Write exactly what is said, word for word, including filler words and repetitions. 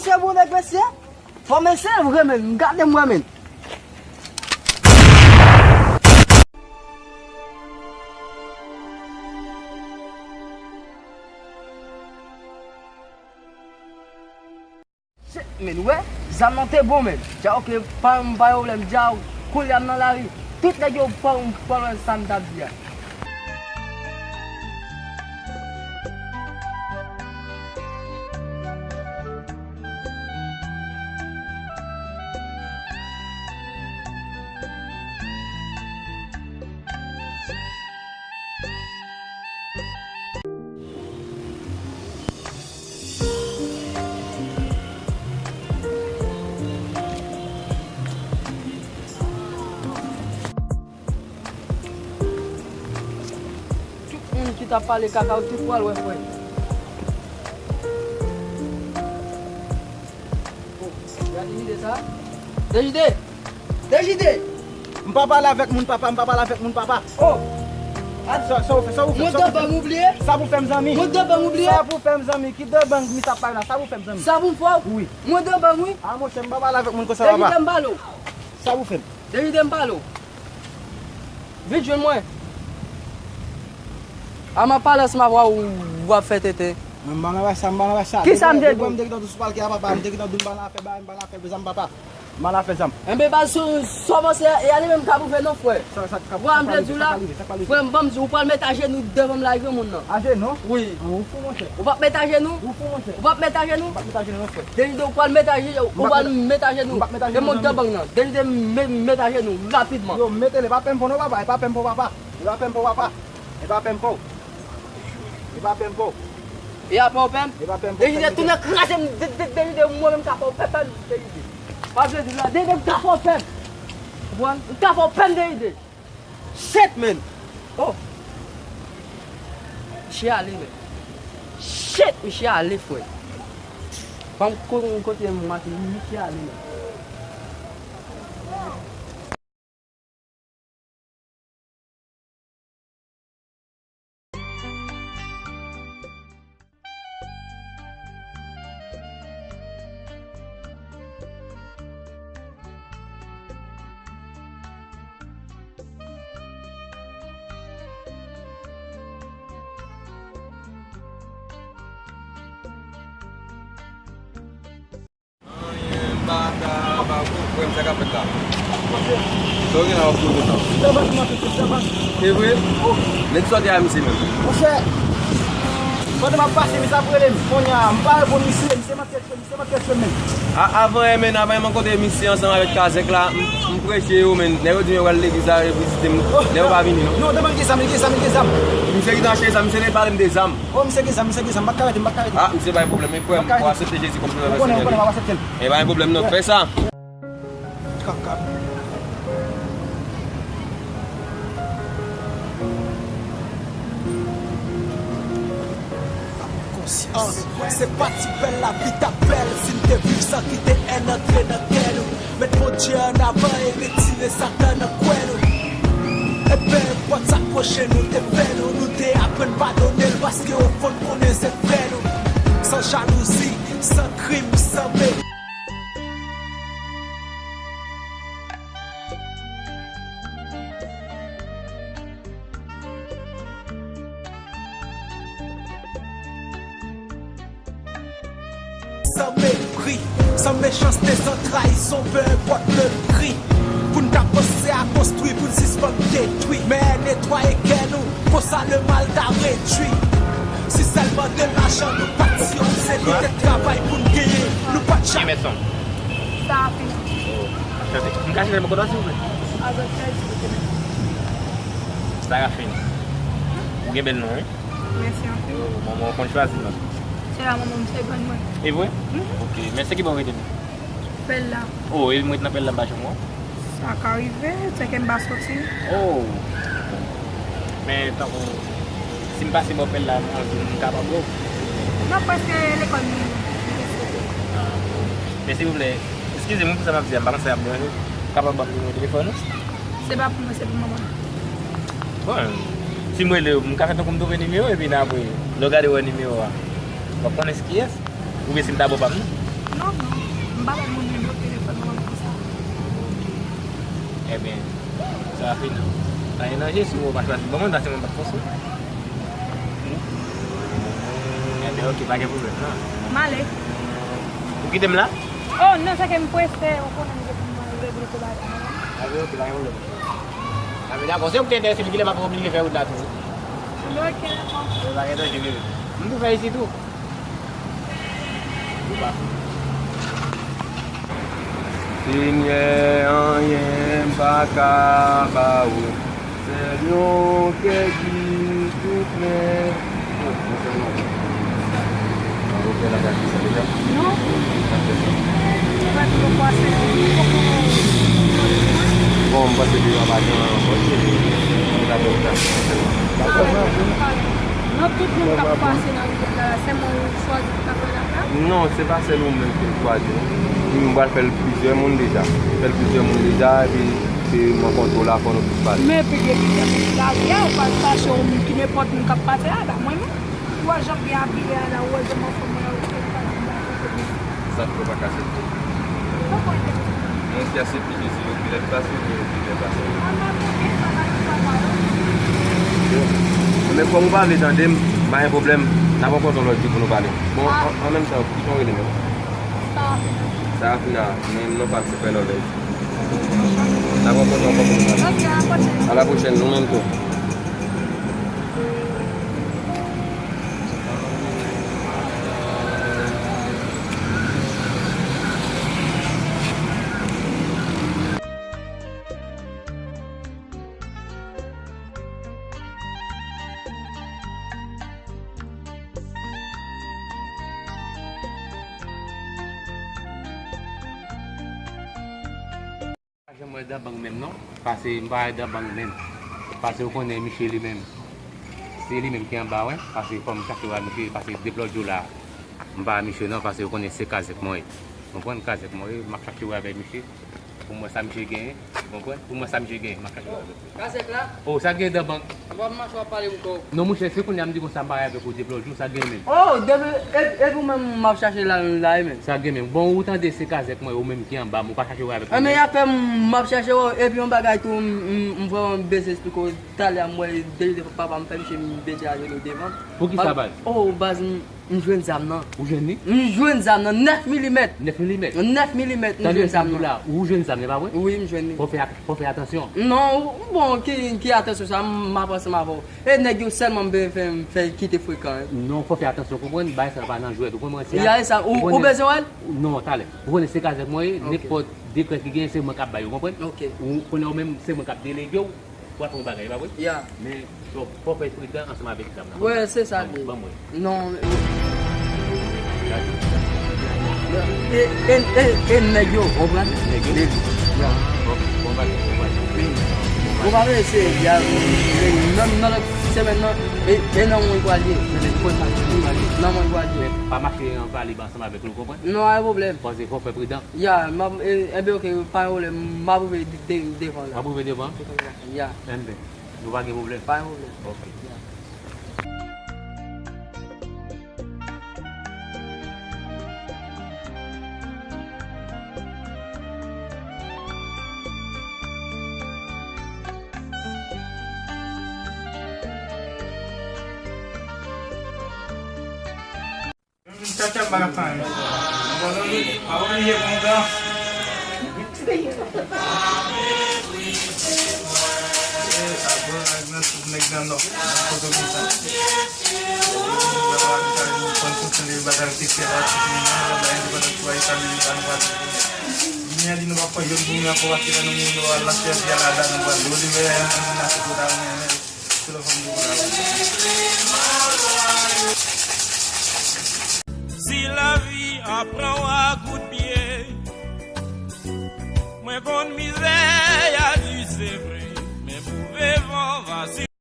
Se bon nèg mesye? Fò mesye vre menn, gade m wè menn. Shit, men, wè, zam nan te bon, men. Dja, ok, pa, pa yon pwoblèm, dja, koulye a m nan lari. Tout nèg yo pa, pa wè sa m t ap di a. Tout moun ki t ap pale kaka yo tout pral wè frè. Oh, gade Dejide sa. Dejide! Dejide! M pa pale avèk moun papa, m pa pale avèk moun papa. Oh! Sa, sa ou fè, sa ou fè, mwen sa ou fè? Debang ou bliye? Sa pou fè m zanmi? Mwen debang ou bliye? Sa pou fè m zanmi? Ki debang misye ap pale la? Sa pou fè m zanmi? Sa pou m fè w? Wi. Mwen debang wi. A monchè, m pa pale avèk moun konsa papa. Dejide m pale w. Sa pou fè m? Dejide m pale w. Vin jwenn mwen. A m ap pale ansanm avè w, w ap fè tenten. Mwen m pa nan wè sa, m pa nan wè sa. Kisa m te di w? Depi m te gentan sou palke a papa, m te gentan di w m pa nan afè bagay, m pa nan afè zam papa. M pa nan afè zam. Enben baz, sou, sou avanse e ale menm ka pou fè non frè. Sa, sa, sa, vwa m te di w la, frè m, ban m di w, ou pral met ajenou devan m la, granmoun nan. Ajenou? Wi. An, ou fou monchè. Ou p ap met ajenou? Ou fou monchè. Ou p ap met ajenou? M p ap met ajenou non frè. Dejide ou pral met aje, ou pral met ajenou. M p ap met ajenou non. Demonn debang nan. Dejide met, met ajenou rapidman. Yo, mete l, e pa pè m pou non papa, e pa pè m pou papa. E pa pè m pou papa. E pa pè m pou. E pa pè m pou. E a pè w pè m? E pa pè m pou. Dejide tounen kraze m, de, de, Dejide mwen menm ka fè w pè, pè m, Dejide. Pa vle di la, Dejide m ka fè w pè m. Konprann? M ka fè w pè m, Dejide. Shit, man! Oh! Misye ale, men. Shit, misye ale, frè. Ban m ko-, kote m mate, misye ale, men. Anyen, bata, babo, frè m, sa k ap fèt la? Sa w gen la, w ap koze sa? Se vre? Nèg sòti a misye menm. Monchè, pandan m ap pase, misye ap rele m. Kounye a, m pa reponn misye, misye manke jwe m, misye manke jwe m menm. A, avan yè menm, avan yè m rankontre misye ansanm avèk Kazèk la, m, m preche yo, men nèg yo di m yo pral legliz la, yo vizite m. Nèg yo pa vini, non. Non, demen l gen zam, li gen zam, li gen zam. Misye ki te achte zam, misye te pale m de zam. Oh, misye gen zam, misye gen zam, m pa ka rete, m pa ka rete. Ah, misye pa gen pwoblèm, men frè m, ou aksepte Jezi kòm Sovè Senyè w? Ou konnen, ou konnen, m ap aksepte l. E pa gen pwoblèm, non, fè sa. Kaka. Konsyans. Ah, se pa ti bèl lavi t ap bèl si n te viv san kite èn antre nan kè nou. Met Bondye ann avan e retire Satan nan kwen nou. E penenpòt sa pwochen nou te fè nou, nou te aprann padone l paske ofon n konnen se frè nou. San jalouzi, san krim, san meri. San mepri, san mechanste, san trayizon, pe enpòt le pri. Pou n ta panse a konstwi, pou n sispann detwi. Men netwaye kè nou, konsa lemal ta redwi. Si sèlman de lajan nou pa t siyon, se petèt travay pou n genyen, nou pa t janm. Sa a fini. M ka chanje nan kote w, silvouplè? Azòt kay, silvouplè. Sarafin. Ou gen bèl non, wi. Mèsi anpil. Yo, manman w konn chwazi non. Se la manman m se grann mwen. E vre? Mhm. Ok, men se ki bò w rete menm? Pèl la. Oh, e m ret nan pèl la, m pa janm wè w? Sa ka rive, se ke m pa soti. Oh. Men tankou, si m pase bò pèl la, m anvi, m kapab wè w? M ap prèske lekòl, m, m te soti. Ah. Men silvouplè, eskize m pou sa m ap di a, m pa konn sa y ap deranje w. Ou kapab ban m nimewo telefòn ou? Se pa pou mwen, se pou manman m. Bon, si m rele w, m ka fè tankou m twouve nimewo, epi nan apre, lè w gade w wè nimewo a, w ap konnen se kiyès? Oubyen si m ta ba w pa m nan? Non, non. M pa bay moun nimewo telefòn mwen pou sa. Ebyen, sa fini. Sa gen danje si w pa chwazi. Bon, mwen, se mwen pa t fòse w. Ebyen, ok, pa gen pwoblèm, non. M ale. Ou kite m la? Oh, non, se ke m prese, ou konnen m gen pou mwen regle bagay mwen. Ebyen, ok, pa gen pwoblèm. Ebyen, dakò, se ou ki te enterese, kilè m ap oblije fè wout la tou. Ok, dakò. Ebyen, pa gen danje, bebe. M tou fè isit tou. Senyè, anyen m pa ka ba ou. Sèl yon kè ki tou plen. Non. Bon, m panse ke yo ap ajan anpòt. Nan tout moun k ap pase nan rivyè la, se mwen ou chwazi pou ta fè lafè? Non, se pa sèl ou menm ke m chwazi, non. M pral fè l plizyè moun deja. Fè l plizyè moun deja, epi se rankontre w la, fò nou tout pale. Men, epi gen plizyè moun sou lari a, ou pral fache ou ki nenpòt moun k ap pase la, ba mwen menm. Ou wè jan m gen abiye a la, ou wè jan m anfòm mwen, ou fè fache la. Sa k fè w pa ka aksepte? Mwen ki aksepte Jezi, yo pi lè pase, yo pi lè pase. Bon, men kòm ou pa vle tande m, pa gen pwoblèm. N ap rankontre yon lòt jou pou nou pale. Bon, an, an menm tan, kijan w rele menm? Sarafina. Sarafina, men non pa m se Frè Lovez. N ap rankontre ankò pou nou pale. Ok, a la pwochèn. A la pwochèn, nou menm tou. Pa janm wè dan bang menm non, pase m pa wè dan bang menm. Pase ou konnen misye li menm, se li menm ki anba, wi. Pase fò m chache wè misye, pase depi lòt jou la, m pa wè misye non, pase ou konnen se kazèk mwen ye. Konprann, kazèk mwen ye, m ap chache wè avèk misye. Pou m wè sa misye genyen, konprann? Pou m wè sa misye genyen, m ap chache wè avèk li. Kazèk la? Oh, sa gen dan bang. W ap mache w ap pale m kò. Non, monchè, se kounye a m di konsa m pale avèk ou depi lòt jou, sa gen menm. Oh, depi, e, epi w menm m ap chache la, la, e menm. Sa gen menm. Bon, ou tande se kazèk mwen, ou menm ki anba m, ou pa chache wè avèk mwen. Anben, y ap fè m, m ap chache w, epi yon bagay tou, m, m, m vrèman bezwen esplike w. Talè a, m wè deje papa m fè misye mete ajenou devan m. Poukisa, baz? Oh, baz, m, M jwenn zam nan. Ou jwenn li? M jwenn zam nan, nèf milimèt. Nèf milimèt? Nèf milimèt, m jwenn zam nan. Ou jwenn zam nan, pa vre? Wi, m jwenn li. Fò fè at-, fò fè atansyon. Non, bon, ki, ki atansyon sa, m ap ansanm avè w. E nèg yo sèlman m bezwen fè, fè kite frekan, wi. Non, fò fè atansyon, konprann? Bagay sa pa nan jwèt, ou konprann? Ya, e sa, ou, ou bezwen wè l? Non, talè. Ou konnen se kazèk mwen ye, nenpòt dekrè ki genyen, se mwen k ap bay yo, konprann? Ok. Ou konnen ou menm, se mwen k ap delege w. Pou w ap fè yon bagay, pa vre? Ya. Men, fò, fò w fè pridan ansanm avèk zam nan. Wè, se sa l ye. Ban mwen. Non, e, e, e, e nèg yo, w konprann? Nèg yo? Ya. Bon, bon bagay, bon bagay. Wi. Ou pa vle se, ya, e, nan, nan lòt semèn nan, e, e nan mwen pral ye. Nan mwen pral ye. Nan mwen pral ye. Men pa mache an valib ansanm avèk nou, konprann? Non, pa gen pwoblèm. Paske fò w fè pridan. Ya, m ap, e, enben, ok, pa gen pwoblèm, m ap rive de-, de-, devan la. W ap rive devan? Ya. Enben, nou pa gen pwoblèm. Pa gen pwoblèm. Ok. Ya. Tchatcha m pa ka fè anyen. Mwen pa oblije pran gan. E, a bon, ak nan tout nèg nan nò, nan kote konsa. Mwen pa oblije pran tout nèg batal ki fè la, tout moun nan, la, la, endepandans pou Ayiti, nou pa nou pa. Jodi a di nou pa pran jòn pou moun ankò, paske lè nou mouri, nou al lakè, epi al ladan, nou pral leve, nan tout kota, men, men. Si lavi a pran w a kout pye, mwen konn mizè y a di se vre, men pou vivan va si